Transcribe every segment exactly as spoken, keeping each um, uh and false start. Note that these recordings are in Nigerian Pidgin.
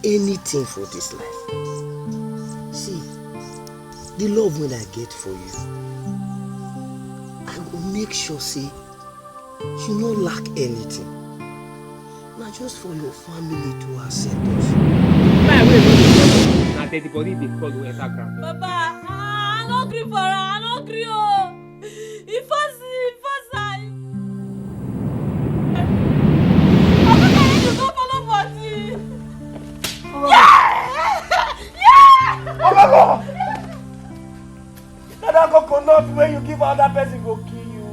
anything for this life. See, the love wey I get for you, I go make sure say you no lack anything. Na just for your family to accept us. Time wey no dey call, na dead body dey call you enter ground. Baba, I no gree for am, I no gree o. E force, e force am. Papa carry you go follow body. Yeah! Yeah! Oga go! Na that coconut wey you give another person go kill you.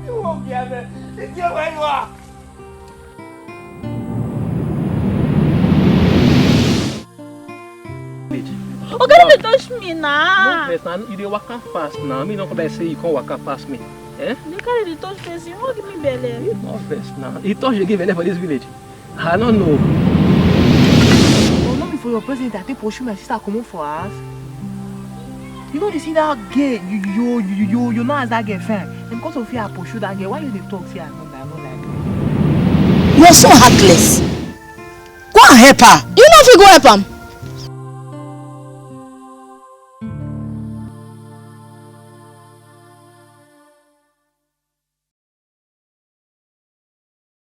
You won't get it. It's here where you are. Oga, no dey touch me na. No vex na, you dey waka pass na. Me no come like say you come waka pass me. Eh? You dey carry dey touch person, you wan give me belle. You no vex na. You touch dey give belle for this village. I no know. Oh, no be for your presence I take pursue my sister comot for house. You know they see that girl, you you you you you know as that girl fine. And because of you I pursue that girl. Why you dey talk say I no I no like her? You are so heartless. Go and help her. You no fit go help am.